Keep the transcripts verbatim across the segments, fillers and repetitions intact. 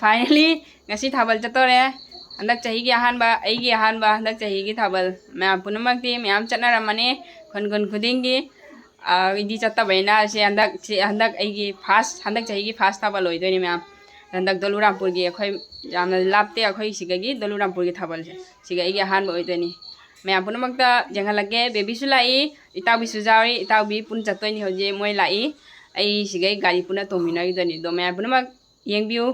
Finally, ꯉꯁꯤ ꯊꯥꯕꯜ ꯆꯠꯇꯣꯔꯦ꯫ ꯍꯟꯗꯛ ꯆꯍꯤꯒꯤ ꯑꯍꯥꯟꯕ, ꯑꯩꯒꯤ ꯑꯍꯥꯟꯕ ꯍꯟꯗꯛ ꯆꯍꯤꯒꯤ ꯊꯥꯕꯜ꯫ ꯃꯌꯥꯝ ꯄꯨꯝꯅꯃꯛꯇꯤ ꯃꯌꯥꯝ ꯆꯠꯅꯔꯝꯃꯅꯤ, ꯈꯨꯟ ꯈꯨꯟ ꯈꯨꯗꯤꯡꯒꯤ꯫ ꯑꯥ, ꯑꯩꯗꯤ ꯆꯠꯇꯕꯅꯤꯅ ꯁꯤ ꯍꯟꯗꯛ, ꯁꯤ ꯍꯟꯗꯛ ꯑꯩꯒꯤ first, ꯍꯟꯗꯛ ꯆꯍꯤꯒꯤ first ꯊꯥꯕꯜ ꯑꯣꯏꯗꯣꯏꯅꯦ ꯃꯌꯥꯝ꯫ ꯍꯟꯗꯛ ꯗꯣꯂꯨꯔꯥꯝꯄꯨꯔꯒꯤ, ꯑꯩꯈꯣꯏ ꯌꯥꯝꯅ ꯂꯥꯞꯇꯦ ꯑꯩꯈꯣꯏ ꯁꯤꯗꯒꯤ ꯗꯣꯂꯨꯔꯥꯝꯄꯨꯔꯒꯤ ꯊꯥꯕꯜꯁꯦ꯫ ꯁꯤꯒ ꯑꯩꯒꯤ ꯑꯍꯥꯟꯕ ꯑꯣꯏꯗꯣꯏꯅꯤ꯫ ꯃꯌꯥꯝ ꯄꯨꯝꯅꯃꯛꯇ ꯌꯦꯡꯍꯜꯂꯛꯀꯦ꯫ ꯕꯦꯕꯤꯁꯨ ꯂꯥꯛꯏ, ꯏꯇꯥꯎꯕꯤꯁꯨ ꯌꯥꯎꯔꯤ꯫ ꯏꯇꯥꯎꯕꯤ ꯄꯨꯟꯅ ꯆꯠꯇꯣꯏꯅꯤ ꯍꯧꯖꯤꯛ, ꯃꯣꯏ ꯂꯥꯛꯏ꯫ ꯑꯩ ꯁꯤꯒꯩ ꯒꯥꯔꯤ ꯄꯨꯟꯅ ꯇꯣꯡꯃꯤꯟꯅꯈꯤꯗꯣꯏꯅꯤ꯫ ꯑꯗꯣ ꯃꯌꯥꯝ ꯄꯨꯝꯅꯃꯛ ꯌꯦꯡꯕꯤꯌꯨ,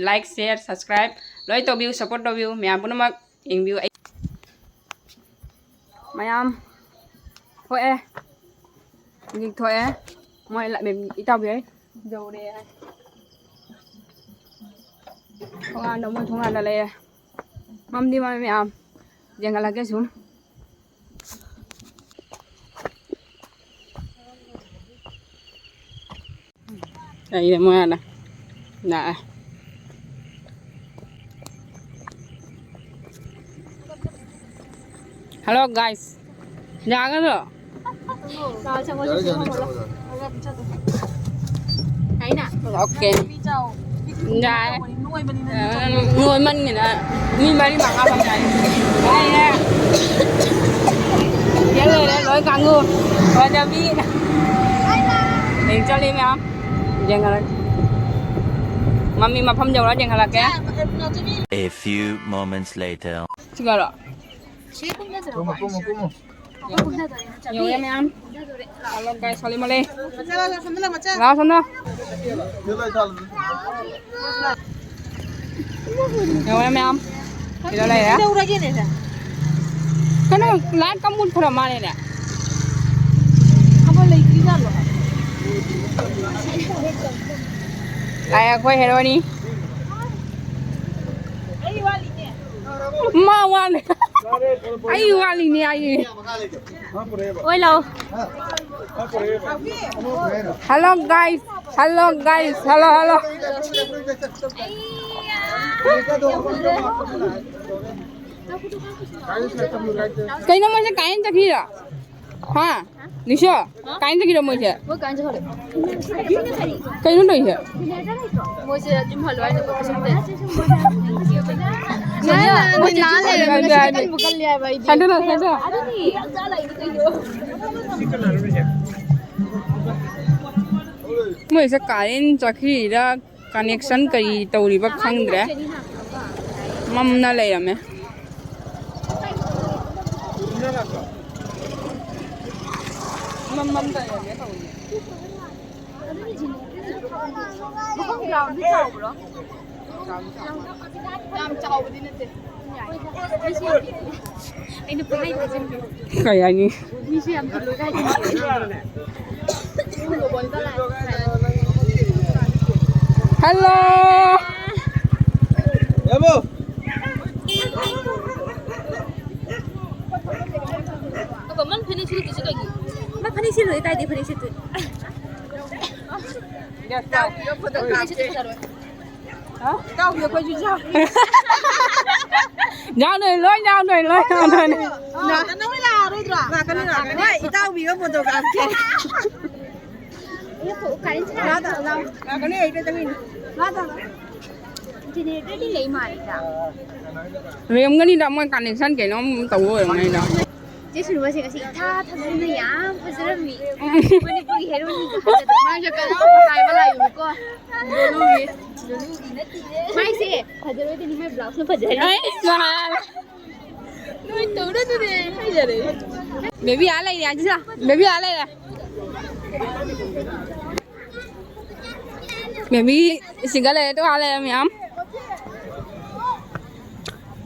like, share, subscribe ꯂꯣꯏ ꯇꯧꯕꯤꯌꯨ, support ꯇꯧꯕꯤꯌꯨ꯫ ꯃꯌꯥꯝ ꯄꯨꯝꯅꯃꯛ ꯌꯦꯡꯕꯤꯌꯨ꯫ ꯑꯩ ꯃꯌꯥꯝ ꯊꯣꯛꯑꯦ, ꯍꯧꯖꯤꯛ ꯊꯣꯛꯑꯦ꯫ ꯃꯣꯏ ꯂꯥꯛ-, ꯏꯇꯥꯎꯕꯤ ꯍꯣꯏ ꯌꯧꯔꯦ꯫ ꯊꯣꯡꯒꯥꯟꯗ, ꯃꯣꯏ ꯊꯣꯡꯒꯥꯟꯗ ꯂꯩꯔꯦ꯫ ꯃꯝꯗꯤ ꯃꯝꯃꯦ ꯃꯌꯥꯝ꯫ ꯌꯦꯡꯍꯜꯂꯛꯀꯦ ꯁꯨꯝ꯫ ꯂꯩꯔꯦ ꯃꯣꯏ ꯑꯥꯗ꯫ ꯂꯥꯛꯑꯦ꯫ Hello guys. ꯌꯥꯒꯗ꯭ꯔꯣ? Okay. ꯌꯥꯏ꯫ ꯅꯣꯏꯃꯟꯒꯤꯅ ꯃꯤ ꯃꯔꯤ ꯃꯉꯥ ꯐꯝ ꯌꯥꯏ꯫ ꯌꯥꯏꯅꯦ꯫ ꯌꯦꯜ ꯂꯩꯔꯦ ꯂꯣꯏ ꯀꯥꯡꯕꯨ꯫ ꯐꯖꯕꯤ꯫ ꯍꯌꯦꯡ ꯆꯠꯂꯤ ꯃꯌꯥꯝ꯫ ꯌꯦꯡꯉꯔꯣꯏ꯫ ꯃꯝꯃꯤ ꯃꯐꯝ ꯌꯧꯔ ꯌꯦꯡꯍꯜꯂꯛꯀꯦ꯫ A few moments later. ꯁꯤꯒꯔꯣ? ꯀꯨꯝꯃꯣ, ꯀꯨꯝꯃꯣ, ꯀꯨꯝꯃꯣ꯫ ꯌꯧꯔꯦ ꯃꯌꯥꯝ꯫ Hello guys, ꯍꯣꯂꯤ ꯃꯣꯂꯤ꯫ ꯂꯥꯛꯑꯣ ꯁꯣꯝꯗ꯫ ꯌꯧꯔꯦ ꯃꯌꯥꯝ꯫ ꯁꯤꯗ ꯂꯩꯔꯦ꯫ ꯀꯩꯅꯣ, light ꯀ ꯃꯨꯠꯈ꯭ꯔ ꯃꯥꯜꯂꯦꯅꯦ꯫ ꯂꯥꯛꯑꯦ ꯑꯩꯈꯣꯏ ꯍꯦꯔꯣꯅꯤ꯫ ꯃꯥ ꯋꯥꯠꯂꯤ꯫ ꯑꯩ ꯋꯥꯠꯂꯤꯅꯦ ꯑꯩ꯫ ꯑꯣꯏ ꯂꯥꯎ꯫ Hello guys, hello guys, hello, hello. ꯀꯩꯅꯣ ꯃꯣꯏꯁꯦ ꯀꯥꯏꯅ ꯆꯠꯈꯤꯔꯣ? ꯍꯥ? ꯅꯤꯁꯥ, ꯀꯥꯏꯗꯒꯤꯅꯣ ꯃꯣꯏꯁꯦ? ꯃꯣꯏ ꯀꯥꯏꯗ ꯆꯠꯈ꯭ꯔꯦ? ꯀꯩꯅꯣ ꯇꯧꯔꯤꯁꯦ? ꯃꯣꯏꯁꯦ ꯌꯨꯝ ꯍꯜꯂꯣ ꯍꯥꯏꯅ ꯀꯩꯁꯨꯝ ꯇꯧꯗꯦ꯫ ꯅꯥ, ꯅꯥ, ꯃꯣꯏꯁꯦ ꯅꯥ ꯆꯤꯛꯀꯟ ꯂꯩꯔꯝꯃꯦ꯫ ꯀꯟꯕꯨ ꯀꯜꯂꯤ ꯍꯥꯏꯕ ꯑꯩꯗꯤ꯫ ꯁꯥꯏꯗ ꯂꯥꯎ, ꯁꯥꯏꯗ ꯂꯥꯎ꯫ ꯑꯗꯨꯅꯤ꯫ ꯃꯣꯏꯁꯦ ꯀꯥꯔꯦꯟ ꯆꯠꯈ꯭ꯔꯤꯔꯥ? ꯀꯅꯦꯛꯁꯟ ꯀꯔꯤ ꯇꯧꯔꯤꯕ ꯈꯪꯗ꯭ꯔꯦ꯫ ꯃꯝꯅ ꯂꯩꯔꯝꯃꯦ꯫ ꯃꯝ ꯃꯝ ꯂꯩꯔꯝꯃꯦ ꯇꯧꯔꯤ꯫ ꯃꯐꯝ ꯒ꯭ꯔꯥꯎꯟꯗꯤ ꯆꯥꯎꯕ꯭ꯔꯣ? ꯌꯥꯝ ꯆꯥꯎꯕꯗꯤ ꯅꯠꯇꯦ꯫ ꯑꯩꯅ ꯄꯨꯡꯍꯥꯏ ꯍꯥꯏꯖꯤꯟꯕ꯫ ꯀꯩ ꯍꯥꯏꯅꯤ? ꯃꯤꯁꯨ ꯌꯥꯝ ꯇꯤꯜꯂꯣꯏꯒ ꯍꯥꯏꯖꯤꯟꯕ꯫ ꯍꯜꯂꯣ꯫ ꯌꯥꯕꯣ꯫ ꯑꯕ, ꯃꯥꯅ ꯐꯅꯦꯛ ꯁꯦꯠꯂꯤꯁꯦ ꯀꯩꯒꯤ? ꯃꯥ ꯐꯅꯦꯛ ꯁꯦꯠꯂꯣꯏ, ꯀꯥꯏꯗꯩ ꯐꯅꯦꯛ ꯁꯦꯠꯇꯣꯏ? ꯐꯅꯦꯛ ꯁꯦꯠꯇꯣꯏ ꯐꯖꯔꯣꯏ꯫ ꯍꯥ? ꯏꯇꯥꯎꯕꯤ, ꯑꯩꯈꯣꯏꯁꯨ ꯌꯥꯎ-, ꯌꯥꯎꯗꯣꯏꯅꯤ, ꯂꯣꯏ ꯌꯥꯎꯗꯣꯏꯅꯤ, ꯂꯣꯏ ꯌꯥꯎꯗꯣꯏꯅꯤ꯫ ꯂꯥꯛꯀꯅꯤ, ꯂꯥꯛꯑꯔꯣꯏꯗ꯭ꯔꯣ? ꯂꯥꯛꯀꯅꯤ, ꯂꯥꯛꯀꯅꯤ꯫ ꯍꯣꯏ, ꯏꯇꯥꯎꯕꯤꯒ ꯐꯣꯇꯣ ꯀꯥꯞꯀꯦ꯫ ꯂꯥꯛꯀꯅꯤ, ꯑꯩ ꯆꯠꯇꯣꯏꯅꯤ꯫ ꯂꯥꯛꯑꯣ꯫ ꯖꯦꯅꯦꯔꯦꯇꯔꯗꯤ ꯂꯩ ꯃꯥꯜꯂꯤꯗ꯫ ꯂꯩꯔꯝꯒꯅꯤꯗ, ꯃꯣꯏ ꯀꯅꯦꯛꯁꯟ ꯀꯩꯅꯣꯝ ꯇꯧꯕ ꯑꯣꯏꯔꯝꯒꯅꯤꯗ꯫ ꯆꯦ ꯁꯨꯔꯨꯕꯁꯦ ꯉꯁꯤ ꯏꯊꯥ ꯊꯥꯖꯗꯅ ꯌꯥꯝ ꯐꯖꯔꯝꯃꯤ꯫ ꯃꯅꯤꯄꯨꯔꯒꯤ ꯍꯦꯔꯣꯅꯤꯒ ꯍꯥꯏꯒꯗ꯭ꯔꯥ? ꯃꯥꯏꯁꯦ ꯀꯩꯅꯣꯝ ꯍꯥꯏꯕ ꯂꯥꯛꯏꯅꯤꯀꯣ꯫ ꯖꯣꯂꯨꯒꯤ꯫ ꯖꯣꯂꯨꯒꯤ ꯅꯠꯇꯤꯌꯦ꯫ ꯃꯥꯏꯁꯦ ꯐꯖꯔꯣꯏꯗꯣꯏꯅꯤ, ꯃꯥꯏ ꯕ꯭ꯂꯥꯎꯁꯅ ꯐꯖꯔꯦ꯫ ꯑꯩ ꯃꯥꯜꯂꯦ꯫ ꯅꯣꯏ ꯇꯧꯔꯗꯨꯅꯦ ꯍꯥꯏꯖꯔꯦ꯫ ꯕꯦꯕꯤ ꯑꯥ ꯂꯩꯔꯦ, ꯑꯥ ꯂꯩꯔꯦ꯫ ꯕꯦꯕꯤ ꯑꯥ ꯂꯩꯔꯦ꯫ ꯕꯦꯕꯤ ꯁꯤꯡꯒꯜ ꯂꯩꯔꯦ, ꯇꯣꯉꯥꯟ ꯂꯩꯔꯦ ꯃꯌꯥꯝ꯫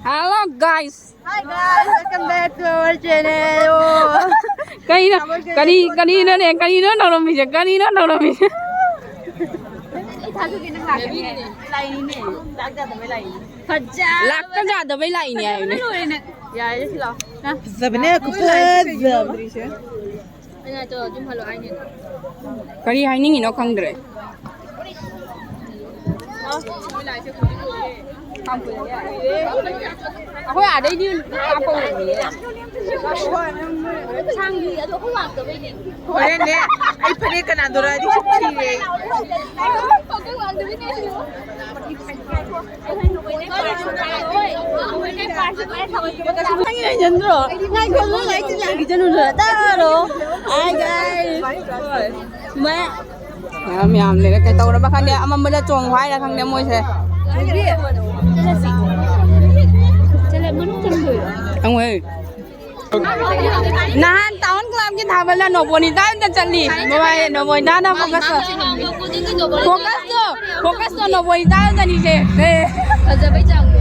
Hello guys. Hi guys, welcome back to our channel. ꯀꯔꯤꯅꯣ? ꯀꯔꯤ, ꯀꯔꯤꯅꯣꯅꯦ? ꯀꯔꯤꯅꯣ ꯇꯧꯔꯝꯃꯤꯁꯦ? ꯀꯔꯤꯅꯣ ꯇꯧꯔꯝꯃꯤꯁꯦ? ꯂꯥꯛꯇ ꯌꯥꯗꯕꯩ ꯂꯥꯛꯏꯅꯦ ꯍꯥꯏꯕꯅꯦ꯫ ꯌꯥꯔꯦ, ꯁꯤ ꯂꯥꯛꯑꯣ꯫ ꯐꯖꯕꯅꯦ, ꯈꯨꯐꯖ ꯑꯃ꯫ ꯀꯔꯤ ꯍꯥꯏꯅꯤꯡꯉꯤꯅꯣ ꯈꯪꯗ꯭ꯔꯦ꯫ ꯑꯩꯈꯣꯏ ꯑꯥꯗꯩꯗꯤ ꯀꯥꯞꯄ ꯎꯗ꯭ꯔꯤꯌꯦ꯫ ꯁꯥꯡꯗꯤ ꯑꯗꯣ ꯑꯩꯈꯣꯏ ꯋꯥꯡꯗꯕꯩꯅꯦ꯫ ꯍꯣꯔꯦꯟꯅꯦ ꯑꯩ ꯐꯅꯦꯛ ꯀꯅꯥ ꯗꯣꯔꯛꯑꯗꯤ ꯁꯤꯔꯦ꯫ ꯑꯩꯈꯣꯏ ꯋꯥꯡꯗꯕꯩꯅꯦ꯫ ꯅꯪꯒꯤ ꯂꯩꯖꯟꯗ꯭ꯔꯣ? ꯉꯥꯏꯈꯣ, ꯅꯪ ꯂꯥꯏꯔꯤꯛꯁꯦ ꯌꯥꯈꯤꯖꯅꯨꯗ꯫ ꯇꯥꯔꯣ꯫ Hi, guys. ꯃꯌꯥꯝ, ꯃꯌꯥꯝ ꯂꯩꯔꯦ꯫ ꯀꯩ ꯇꯧꯔꯕ ꯈꯪꯗꯦ꯫ ꯑꯃꯝꯕꯗ ꯆꯣꯡꯉꯨ ꯍꯥꯏꯔ ꯈꯪꯗꯦ ꯃꯣꯏꯁꯦ꯫ ꯆꯠꯂꯦ, ꯃꯅꯨꯡ ꯆꯪꯗꯣꯏꯔꯣ? ꯆꯪꯉꯨꯍꯦ꯫ ꯅꯍꯥꯟ ꯇꯥꯎꯟ ꯀ꯭ꯂꯕꯀꯤ ꯊꯥꯕꯜꯗ ꯅꯣꯕꯣꯅꯤꯇꯥꯗ ꯆꯠꯂꯤ꯫ ꯃꯃꯥꯏ ꯅꯣꯕꯣꯅꯤꯇꯥꯅ ꯐꯣꯀꯁ ꯇꯧ-, ꯐꯣꯀꯁꯇꯣ, ꯐꯣꯀꯁꯇꯣ ꯅꯣꯕꯣꯅꯤꯇꯥꯗꯅꯤꯁꯦ꯫ ꯑꯦ꯫ ꯐꯖꯕꯩ ꯆꯥꯡꯗꯣ꯫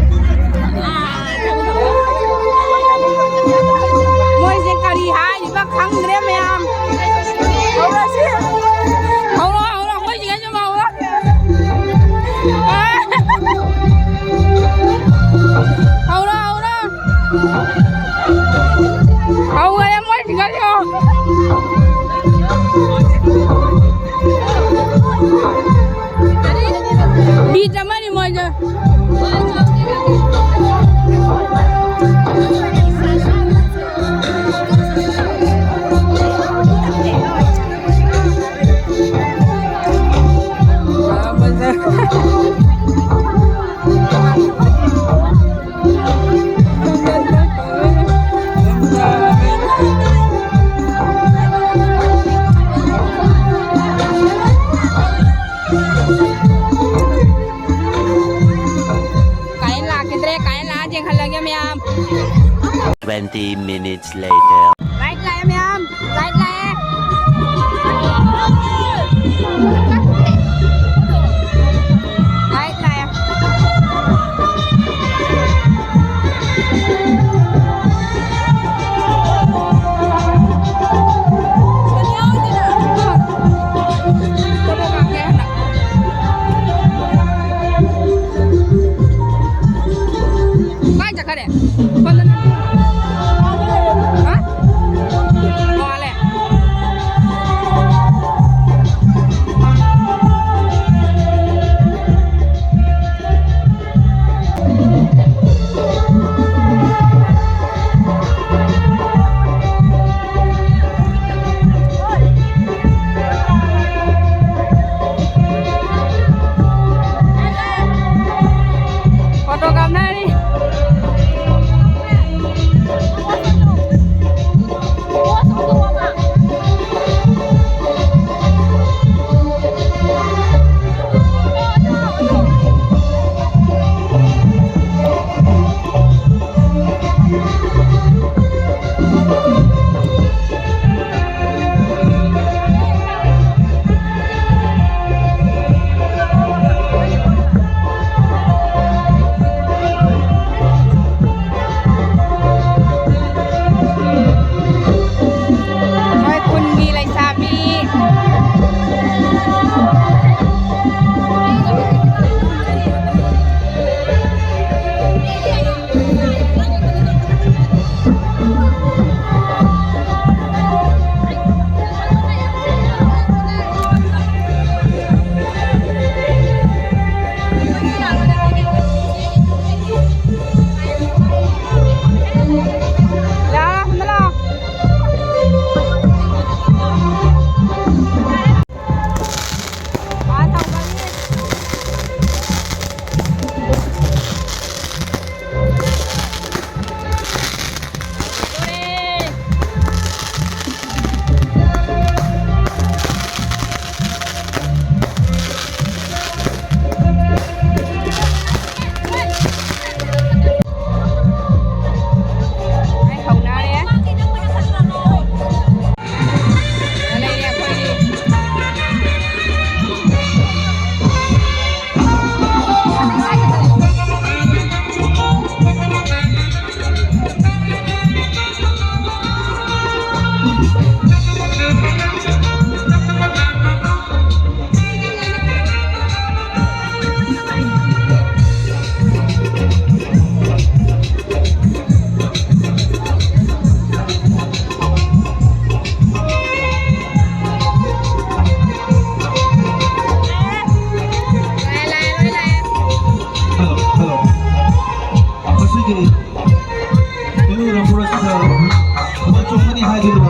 ꯃꯣꯏꯁꯦ ꯀꯔꯤ ꯍꯥꯏꯔꯤꯕ ꯈꯪꯗ꯭ꯔꯦ ꯃꯌꯥꯝ꯫ ꯍꯧꯔꯁꯤ꯫ ꯍꯧꯔꯣ, ꯍꯧꯔꯣ, ꯑꯩꯈꯣꯏ ꯆꯤꯡꯈꯩꯁꯨ ꯍꯧꯔꯣ꯫ ꯍꯧꯔꯣ, ꯍꯧꯔꯣ꯫ ꯍꯧꯔꯦ ꯃꯣꯏ ꯆꯤꯡꯈꯩꯁꯨ꯫ ꯕꯤꯠ ꯑꯃꯅꯤ ꯃꯣꯏꯁꯦ꯫ ꯀꯥꯏꯅ ꯂꯥꯛꯈꯤꯗ꯭ꯔꯦ, ꯀꯥꯏꯅ ꯂꯥꯛꯑ ꯌꯦꯡꯍꯜꯂꯒꯦ ꯃꯌꯥꯝ꯫ Twenty minutes later. ꯂꯥꯏꯠ ꯂꯥꯛꯑꯦ ꯃꯌꯥꯝ, ꯂꯥꯏꯠ ꯂꯥꯛꯑꯦ꯫ ꯂꯥꯏꯠ ꯂꯥꯛꯑꯦ꯫ ꯀꯥꯏ ꯆꯠꯈꯔꯦ? ꯍꯥ? ꯃꯥꯂꯦ꯫ ꯄ꯭ꯔꯣꯒ꯭ꯔꯥꯝꯅ ꯍꯥꯏꯔꯤ꯫ ꯃꯣꯏ ꯈꯨꯟꯒꯤ ꯂꯩꯁꯥꯕꯤ꯫ ꯑꯩ ꯍꯧꯅꯔꯦ꯫ ꯂꯩꯔꯦ ꯑꯩꯈꯣꯏꯒꯤ꯫ Hello, hello. ꯃꯁꯤꯒꯤ ꯏꯔꯨ ꯅꯐꯨꯔꯛꯇ ꯊꯕꯛ ꯆꯨꯝꯒꯅꯤ ꯍꯥꯏꯗꯨꯅ꯫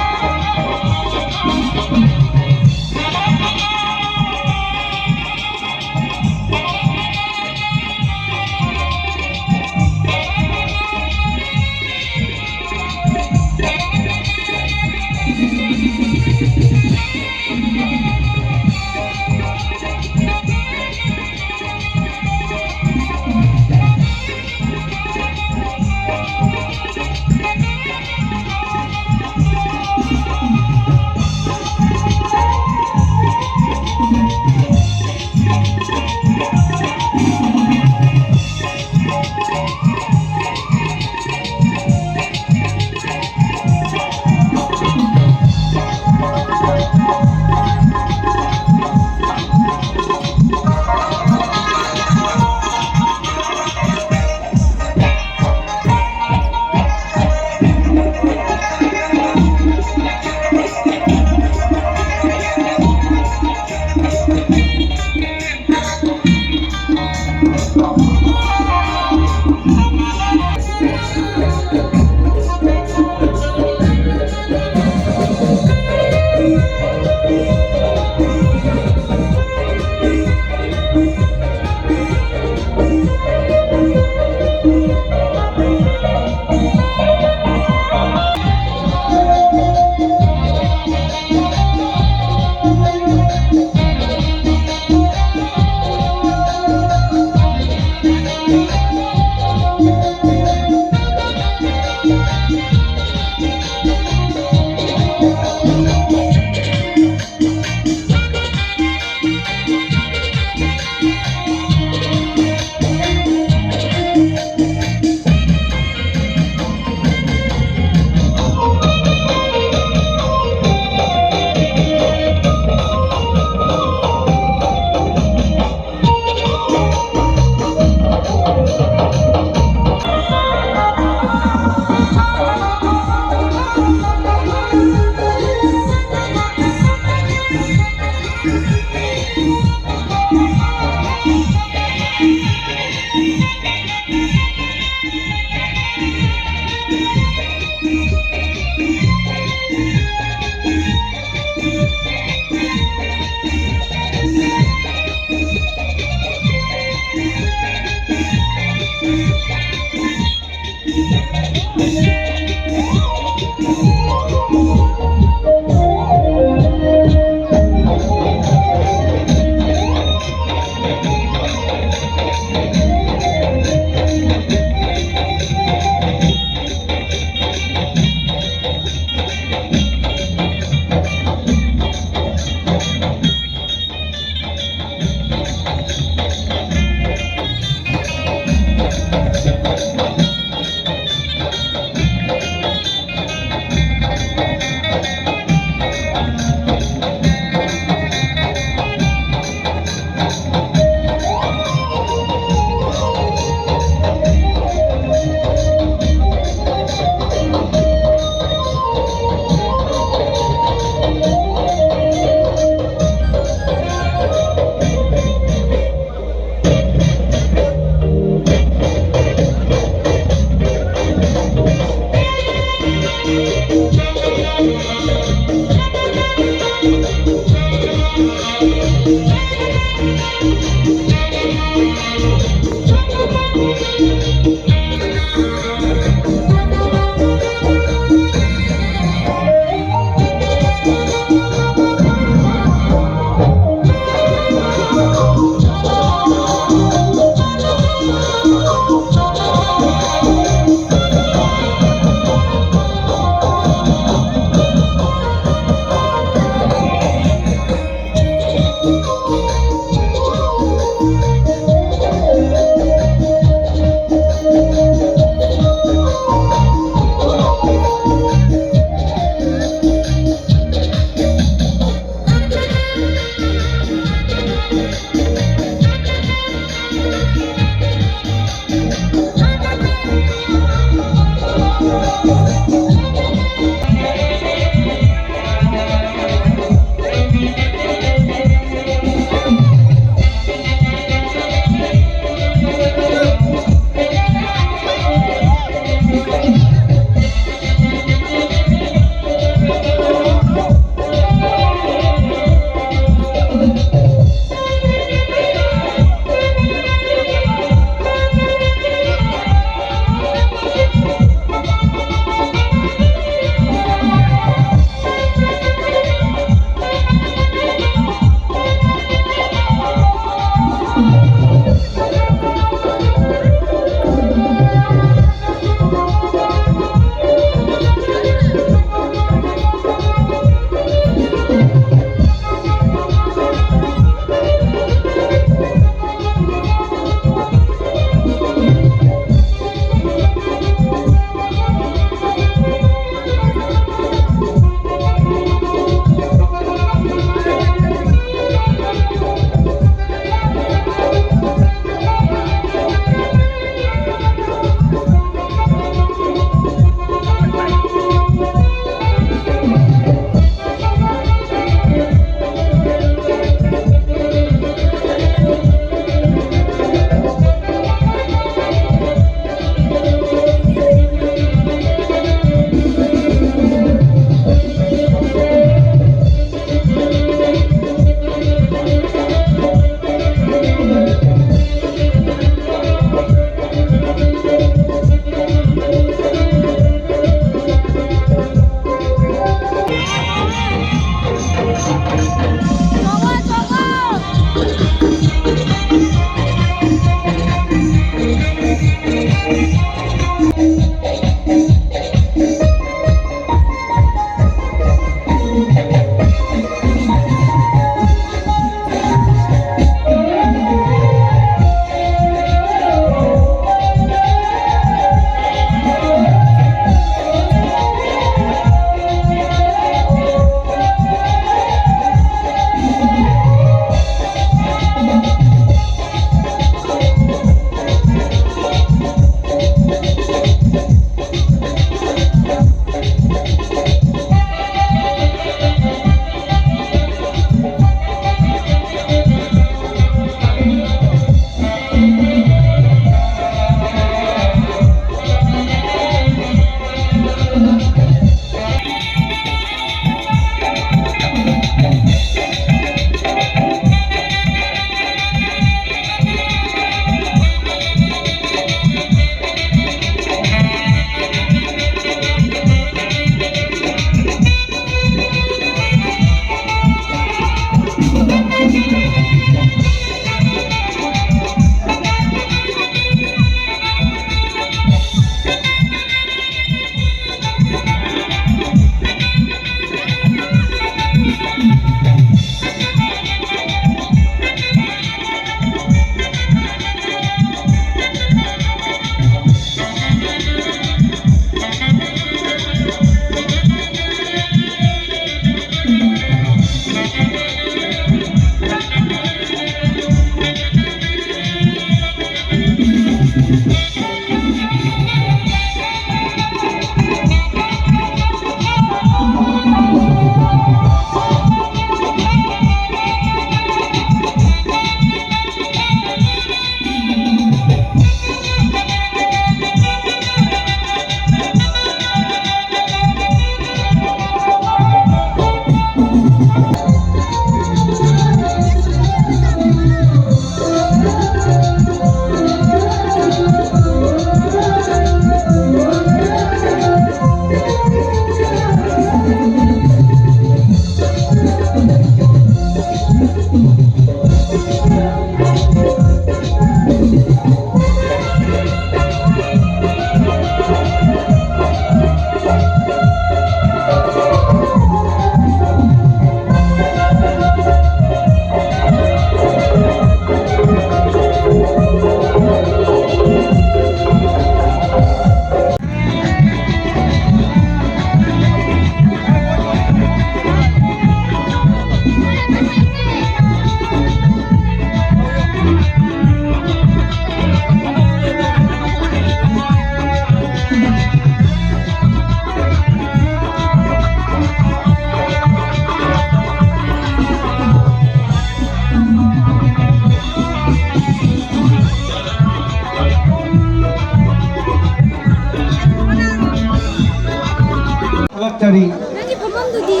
ꯊꯥꯒꯠꯆꯔꯤ꯫ ꯅꯪꯒꯤ ꯐꯝꯐꯝꯗꯨꯗꯤ?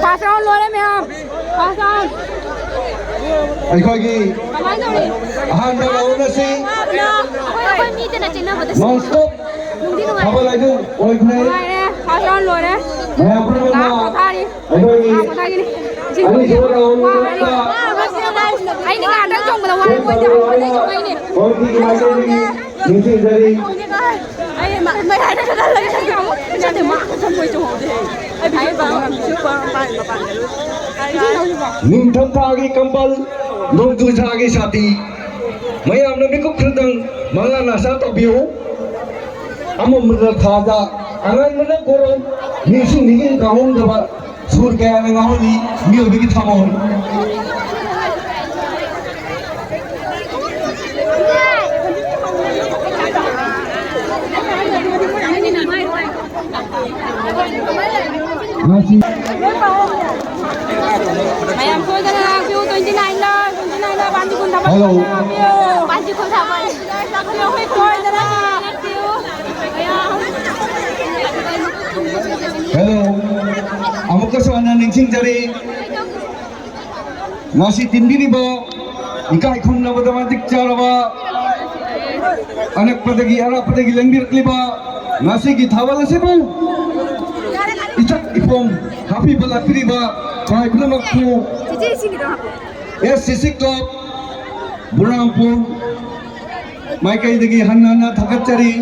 First round ꯂꯣꯏꯔꯦ ꯃꯌꯥꯝ꯫ First round꯫ ꯑꯩꯈꯣꯏꯒꯤ ꯀꯃꯥꯏꯅ ꯇꯧꯔꯤ? ꯑꯍꯥꯟꯕ round ꯑꯁꯤ ꯑꯩꯈꯣꯏ, ꯑꯩꯈꯣꯏ ꯃꯤꯗꯅ ꯆꯦꯟꯅꯕꯗ non stop ꯅꯨꯡꯗꯤ ꯅꯨꯡꯉꯥꯏ꯫ ꯊꯥꯕꯜ ꯍꯥꯏꯗꯨ ꯑꯣꯏꯈ꯭ꯔꯦ꯫ ꯅꯨꯡꯉꯥꯏꯔꯦ꯫ First round ꯂꯣꯏꯔꯦ꯫ ꯃꯌꯥꯝ ꯄꯨꯝꯅꯃꯛꯅ ꯉꯥꯏꯍꯥꯛ ꯄꯣꯊꯥꯔꯤ꯫ ꯑꯩꯈꯣꯏꯒꯤ ꯉꯥꯏꯍꯥꯛ ꯄꯣꯊꯥꯒꯤꯅꯤ꯫ ꯑꯅꯤꯁꯨꯕ round ꯋꯥ-, ꯃꯅꯨꯡꯗ ꯑꯩꯗꯤ ꯉꯥꯏꯍꯥꯛꯇꯪ ꯆꯣꯡꯕꯗ ꯋꯥꯔꯦ꯫ ꯃꯣꯏꯗꯤ ꯍꯧꯖꯤꯛ ꯍꯧꯖꯤꯛ ꯆꯣꯡꯉꯛꯏꯅꯦ꯫ ꯀꯣꯔꯣꯇꯤꯒꯤ ꯃꯥꯏꯀꯩꯗꯒꯤ ꯅꯤꯡꯁꯤꯡꯖꯔꯤ꯫ ꯑꯩ ꯃ-, ꯃꯌꯥꯏꯗ ꯈꯔ ꯂꯩ꯫ ꯅꯠꯇꯦ, ꯃꯥ ꯈꯛꯇ ꯃꯣꯏ ꯆꯣꯡꯍꯧꯗꯦ꯫ ꯑꯩ ꯚꯤꯗꯤꯑꯣ ꯄꯥꯝꯃꯤ, ꯚꯤꯗꯤꯑꯣ ꯄꯥꯝ-, ꯄꯥꯝꯃꯤ ꯃꯄꯥꯟꯗ꯫ ꯅꯤꯡꯊꯝꯊꯥꯒꯤ ꯀꯝꯕꯜ, ꯅꯣꯡꯖꯨ ꯊꯥꯒꯤ ꯁꯥꯇꯤ, ꯃꯌꯥꯝꯅ ꯃꯤꯀꯨꯞ ꯈꯔꯗꯪ ꯃꯉꯥ ꯅꯥꯁꯥ ꯇꯧꯕꯤꯌꯨ꯫ ꯑꯃꯝꯕꯗ ꯊꯥꯗ ꯑꯉꯥꯟꯕꯅ ꯀꯣꯔꯧ, ꯅꯤꯡꯁꯤꯡ ꯅꯤꯡꯖꯤꯡ ꯀꯥꯎꯉꯝꯗꯕ ꯁꯨꯔ ꯀꯌꯥꯅ ꯉꯥꯎꯍꯜꯂꯤ ꯃꯤꯑꯣꯏꯕꯒꯤ ꯊꯃꯣꯏ꯫ ꯉꯁꯤ ꯃꯌꯥꯝ ꯁꯣꯏꯗꯅ ꯂꯥꯛꯄꯤꯌꯨ, twenty nine ꯗ, twenty nine ꯗ ꯄꯥꯟꯖꯤ ꯀꯨꯟ ꯊꯥꯕꯜ꯫ Hello꯫ ꯂꯥꯛꯄꯤꯌꯨ꯫ ꯄꯥꯟꯖꯤ ꯀꯨꯟ ꯊꯥꯕꯜ꯫ ꯁꯣꯏꯗꯅ ꯂꯥꯛꯄꯤꯌꯨ꯫ Hello꯫ ꯑꯃꯨꯛꯀꯁꯨ ꯍꯟꯅ ꯅꯤꯡꯁꯤꯡꯖꯔꯤ꯫ ꯉꯁꯤ ꯇꯤꯟꯕꯤꯔꯤꯕ ꯏꯀꯥꯏ ꯈꯨꯝꯅꯕꯗ ꯃꯇꯤꯛ ꯆꯥꯔꯕ ꯑꯅꯛꯄꯗꯒꯤ ꯑꯔꯥꯞꯄꯗꯒꯤ ꯂꯦꯡꯕꯤꯔꯛꯂꯤꯕ ꯉꯁꯤꯒꯤ ꯊꯥꯕꯜ ꯑꯁꯤꯕꯨ ꯏꯆꯠ ꯏꯐꯣꯝ ꯍꯥꯞꯄꯤꯕ ꯂꯥꯛꯄꯤꯔꯤꯕ ꯈ꯭ꯋꯥꯏ ꯄꯨꯝꯅꯃꯛꯄꯨ S C C club ꯕꯨꯔꯥꯝꯄꯨꯔ ꯃꯥꯏꯀꯩꯗꯒꯤ ꯍꯟꯅ ꯍꯟꯅ ꯊꯥꯒꯠꯆꯔꯤ꯫